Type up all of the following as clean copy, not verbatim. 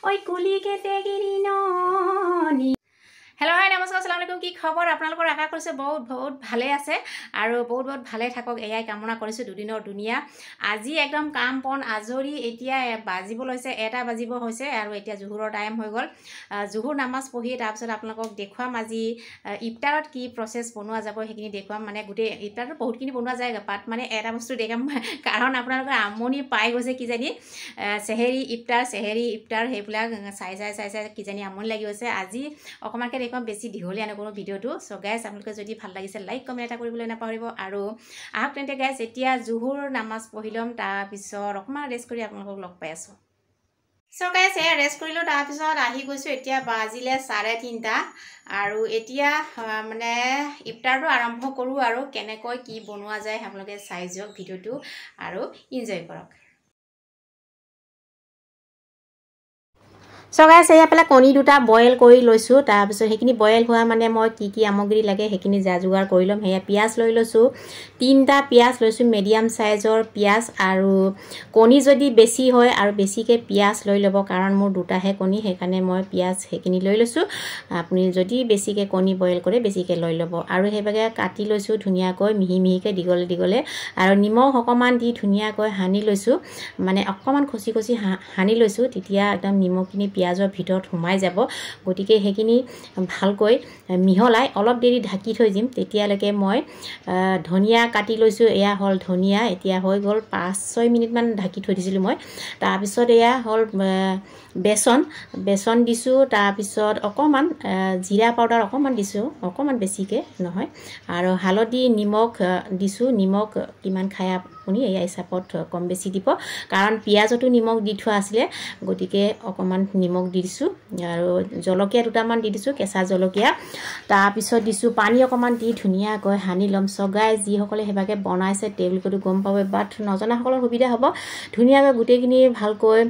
ঐ কুলি কেতেকীৰ ননী। হেল্ল' হাই নমস্কাৰ, আসসালামু আলাইকুম। কি খবৰ আপোনালোকৰ? আশা কৰিছোঁ বহুত বহুত ভালে আছে আৰু বহুত বহুত ভালে থাকক, এয়াই কামনা কৰিছোঁ। দুদিনৰ দুনীয়া আজি একদম কাম বন আজৰি। এতিয়া বাজিব লৈছে, 1টা বাজিব হৈছে আৰু এতিয়া জুহুৰৰ টাইম হৈ গ'ল। জুহুৰ নামাজ পঢ়ি তাৰপিছত আপোনালোকক দেখুৱাম আজি ইফতাৰত কি প্ৰচেছ বনোৱা যাব, সেইখিনি দেখুৱাম। মানে গোটেই ইফতাৰত বহুতখিনি বনোৱা যায়, পাত মানে এটা বস্তু দেখাম, কাৰণ আপোনালোকৰ আমনি পাই গৈছে কিজানি। চেহেৰি ইফতাৰ, চেহেৰি ইফতাৰ সেইবিলাক চাই চাই চাই চাই কিজানি আমনি লাগি গৈছে। আজি অকণমানকৈ দেখুৱাম, বেছি দীঘলীয়া নকৰোঁ ভিডিঅ'টো। চ' গাইজ, আপোনালোকে যদি ভাল লাগিছে লাইক কমেণ্ট এটা কৰিবলৈ নাপাহৰিব। আৰু আহক তেন্তে গাইজ, এতিয়া জুহুৰ নামাজ পঢ়ি ল'ম, তাৰপিছত অকণমান ৰেষ্ট কৰি আপোনালোকক লগ পাই আছোঁ। চ' গাইজ, এয়া ৰেষ্ট কৰিলোঁ, তাৰপিছত আহি গৈছোঁ। এতিয়া বাজিলে 3:30 আৰু এতিয়া মানে ইফতাৰটো আৰম্ভ কৰোঁ আৰু কেনেকৈ কি বনোৱা যায় আপোনালোকে চাই যাওক ভিডিঅ'টো আৰু ইনজয় কৰক। চ' গাইজ, এয়া পেলাই কণী দুটা বইল কৰি লৈছোঁ। তাৰপিছত সেইখিনি বইল হোৱা মানে মই কি কি সামগ্ৰী লাগে সেইখিনি যা যোগাৰ কৰি ল'ম। সেয়া পিঁয়াজ লৈ লৈছোঁ, 3টা পিঁয়াজ লৈছোঁ, মিডিয়াম চাইজৰ পিঁয়াজ। আৰু কণী যদি বেছি হয় আৰু বেছিকৈ পিঁয়াজ লৈ ল'ব, কাৰণ মোৰ দুটাহে কণী, সেইকাৰণে মই পিঁয়াজ সেইখিনি লৈ লৈছোঁ। আপুনি যদি বেছিকৈ কণী বইল কৰে বেছিকৈ লৈ ল'ব। আৰু সেইভাগে কাটি লৈছোঁ ধুনীয়াকৈ মিহি মিহিকৈ দীঘলে দীঘলে, আৰু নিমখ অকণমান দি ধুনীয়াকৈ সানি লৈছোঁ, মানে অকণমান খচি খচি সানি লৈছোঁ, তেতিয়া একদম নিমখখিনি পিঁয়াজৰ ভিতৰত সোমাই যাব। গতিকে সেইখিনি ভালকৈ মিহলাই অলপ দেৰি ঢাকি থৈ দিম। তেতিয়ালৈকে মই ধনিয়া কাটি লৈছোঁ। এয়া হ'ল ধনিয়া, এতিয়া হৈ গ'ল 5-6 মিনিটমান ঢাকি থৈ দিছিলোঁ মই। তাৰপিছত এয়া হ'ল বেচন, বেচন দিছোঁ। তাৰপিছত অকণমান জিৰা পাউডাৰ অকণমান দিছোঁ, অকণমান বেছিকৈ নহয়। আৰু হালধি নিমখ দিছোঁ। নিমখ কিমান খায় আপুনি এয়া হিচাপত কম বেছি দিব, কাৰণ পিঁয়াজতো নিমখ দি থোৱা আছিলে, গতিকে অকণমান নিমখ দি দিছোঁ। আৰু জলকীয়া দুটামান দি দিছোঁ, কেঁচা জলকীয়া। তাৰপিছত দিছোঁ পানী অকণমান দি ধুনীয়াকৈ সানি ল'ম। চগাই যিসকলে সেইভাগে বনাইছে তেওঁলোকেতো গম পাব, বাট নজনাসকলৰ সুবিধা হ'ব। ধুনীয়াকৈ গোটেইখিনি ভালকৈ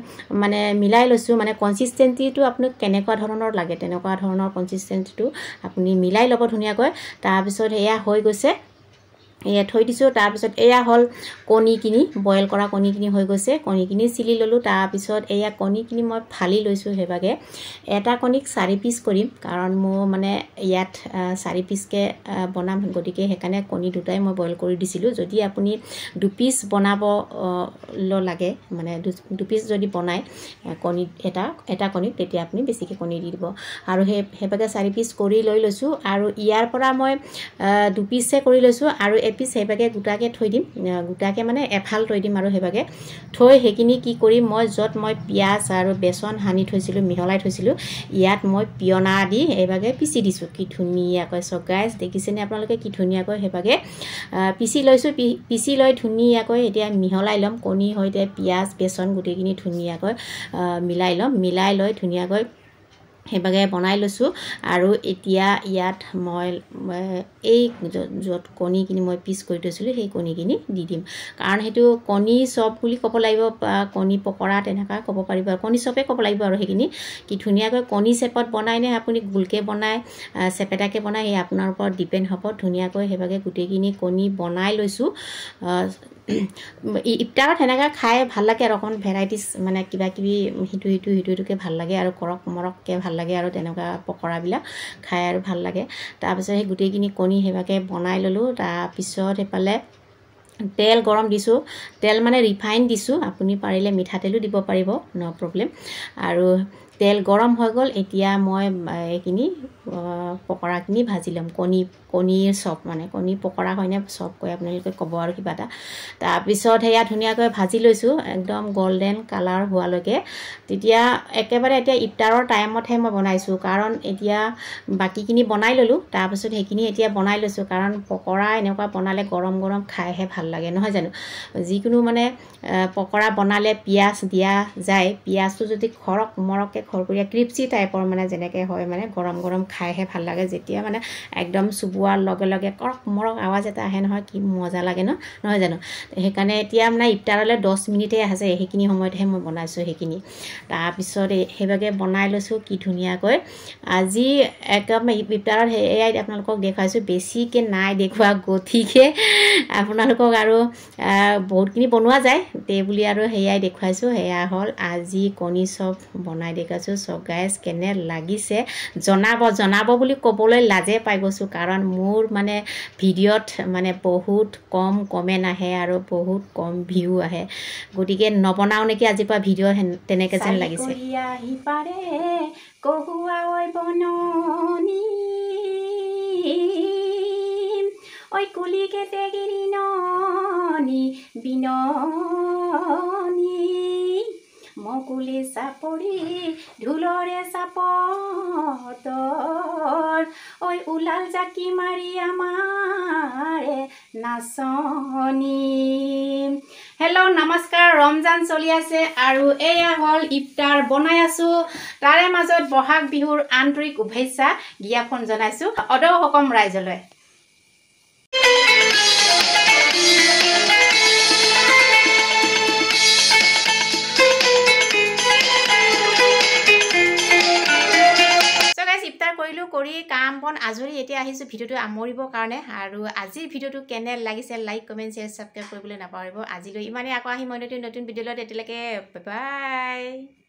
মানে মিলাই লৈছোঁ। মানে কনচিষ্টেঞ্চিটো আপোনাক কেনেকুৱা ধৰণৰ লাগে তেনেকুৱা ধৰণৰ কনচিষ্টেঞ্চিটো আপুনি মিলাই ল'ব ধুনীয়াকৈ। তাৰপিছত এয়া হৈ গৈছে, এয়া থৈ দিছোঁ। তাৰপিছত এয়া হ'ল কণীখিনি, বইল কৰা কণীখিনি হৈ গৈছে, কণীখিনি চিলি ল'লোঁ। তাৰপিছত এয়া কণীখিনি মই ফালি লৈছোঁ। সেইভাগে এটা কণীক 4 পিচ কৰিম, কাৰণ মোৰ মানে ইয়াত 4 পিচকৈ বনাম, গতিকে সেইকাৰণে কণী দুটাই মই বইল কৰি দিছিলোঁ। যদি আপুনি 2 পিচ বনাব লাগে, মানে 2 পিচ যদি বনায় কণী এটা কণীক, তেতিয়া আপুনি বেছিকৈ কণী দি দিব। আৰু সেইভাগে 4 পিচ কৰি লৈ লৈছোঁ। আৰু ইয়াৰ পৰা মই 2 পিচে কৰি লৈছোঁ আৰু এপিচ সেইভাগে গোটাকৈ থৈ দিম, গোটাকৈ মানে এফাল থৈ দিম। আৰু সেইভাগে থৈ সেইখিনি কি কৰিম, মই য'ত মই পিঁয়াজ আৰু বেচন সানি থৈছিলোঁ, মিহলাই থৈছিলোঁ, ইয়াত মই পিয়না দি এইভাগে পিচি দিছোঁ। কি ধুনীয়াকৈ চগাই দেখিছেনে আপোনালোকে, কি ধুনীয়াকৈ সেইভাগে পিচি লৈছোঁ। পিচি লৈ ধুনীয়াকৈ এতিয়া মিহলাই ল'ম, কণীৰ সৈতে পিঁয়াজ বেচন গোটেইখিনি ধুনীয়াকৈ মিলাই ল'ম। মিলাই লৈ ধুনীয়াকৈ সেইভাগে বনাই লৈছোঁ। আৰু এতিয়া ইয়াত মই এই য'ত কণীখিনি মই পিচ কৰি থৈছিলোঁ সেই কণীখিনি দি দিম, কাৰণ সেইটো কণী চপ বুলি ক'ব লাগিব বা কণী পকৰা তেনেকুৱা ক'ব পাৰিব, কণী চপে ক'ব লাগিব। আৰু সেইখিনি কি ধুনীয়াকৈ কণী চেপত বনাই নে আপুনি গোলকৈ বনায় চেপেটাকৈ বনায়, সেই আপোনাৰ ওপৰত ডিপেণ্ড হ'ব। ধুনীয়াকৈ সেইভাগে গোটেইখিনি কণী বনাই লৈছোঁ। ইফতাৰত সেনেকৈ খাই ভাল লাগে আৰু অকণমান ভেৰাইটিছ মানে কিবা কিবি সিটো সিটো সিটো সিটোকৈ ভাল লাগে আৰু কৰক মৰককৈ ভাল লাগে আৰু তেনেকুৱা পকৰাবিলাক খাই আৰু ভাল লাগে। তাৰপিছত সেই গোটেইখিনি কণী সেইভাগে বনাই ল'লোঁ। তাৰপিছত সেইফালে তেল গৰম দিছোঁ, তেল মানে ৰিফাইন দিছোঁ, আপুনি পাৰিলে মিঠাতেলো দিব পাৰিব, ন' প্ৰব্লেম। আৰু তেল গৰম হৈ গ'ল, এতিয়া মই এইখিনি পকৰাখিনি ভাজি ল'ম। কণীৰ চপ, মানে কণী পকৰা হয়নে চপ কয় আপোনালোকে ক'ব আৰু কিবা এটা। তাৰপিছত সেয়া ধুনীয়াকৈ ভাজি লৈছোঁ একদম গল্ডেন কালাৰ হোৱালৈকে। তেতিয়া একেবাৰে এতিয়া ইফতাৰৰ টাইমতহে মই বনাইছোঁ, কাৰণ এতিয়া বাকীখিনি বনাই ল'লোঁ, তাৰপিছত সেইখিনি এতিয়া বনাই লৈছোঁ, কাৰণ পকৰা এনেকুৱা বনালে গৰম গৰম খাইহে ভাল লাগে নহয় জানো। যিকোনো মানে পকৰা বনালে পিঁয়াজ দিয়া যায়, পিঁয়াজটো যদি খৰক মৰককৈ খৰখৰীয়া ক্ৰিপচি টাইপৰ মানে যেনেকৈ হয় মানে গৰম গৰম খাইহে ভাল লাগে। যেতিয়া মানে একদম চুবোৱাৰ লগে লগে কৰক মৰক আৱাজ এটা আহে নহয়, কি মজা লাগে ন, নহয় জানো? সেইকাৰণে এতিয়া মানে ইফতাৰলৈ 10 মিনিটেই আছে, সেইখিনি সময়তহে মই বনাইছোঁ সেইখিনি। তাৰপিছত সেইভাগে বনাই লৈছোঁ কি ধুনীয়াকৈ। আজি একদম ইফতাৰত সেয়াই আপোনালোকক দেখুৱাইছোঁ, বেছিকৈ নাই দেখুওৱা, গতিকে আপোনালোকক আৰু বহুতখিনি বনোৱা যায় তে বুলি আৰু সেয়াই দেখুৱাইছোঁ। সেয়া হ'ল আজি কণী চপ বনাই দেখুৱাইছোঁ। চব গাইজ কেনে লাগিছে জনাব, জনাব বুলি ক'বলৈ লাজে পাই গৈছোঁ, কাৰণ মোৰ মানে ভিডিঅ'ত মানে বহুত কম কমেণ্ট আহে আৰু বহুত কম ভিউ আহে, গতিকে নবনাওঁ নেকি আজিৰ পৰা ভিডিঅ' তেনেকৈ যেন লাগিছে। ঐ কুলি কেতেকী ননি বিননি, মকুলি চাপৰি ঢোলৰে চাপতৰ, ঐ ওলাল জাকি মাৰি আমাৰে নাচনী। হেল্ল' নমস্কাৰ, ৰমজান চলি আছে আৰু এয়া হ'ল ইফতাৰ বনাই আছোঁ, তাৰে মাজত বহাগ বিহুৰ আন্তৰিক শুভেচ্ছা জ্ঞাপন জনাইছোঁ অদৌ অসম ৰাইজলৈ। ইফতাৰ কৰিলোঁ, কৰি কাম বন আজৰি এতিয়া আহিছোঁ ভিডিঅ'টো সামৰিবৰ কাৰণে। আৰু আজিৰ ভিডিঅ'টো কেনে লাগিছে লাইক কমেণ্ট শ্বেয়াৰ ছাবস্ক্ৰাইব কৰিবলৈ নাপাহৰিব। আজিলৈ ইমানেই, আকৌ আহিম মই নতুন নতুন ভিডিঅ'লৈ, তেতিয়ালৈকে বাই বাই।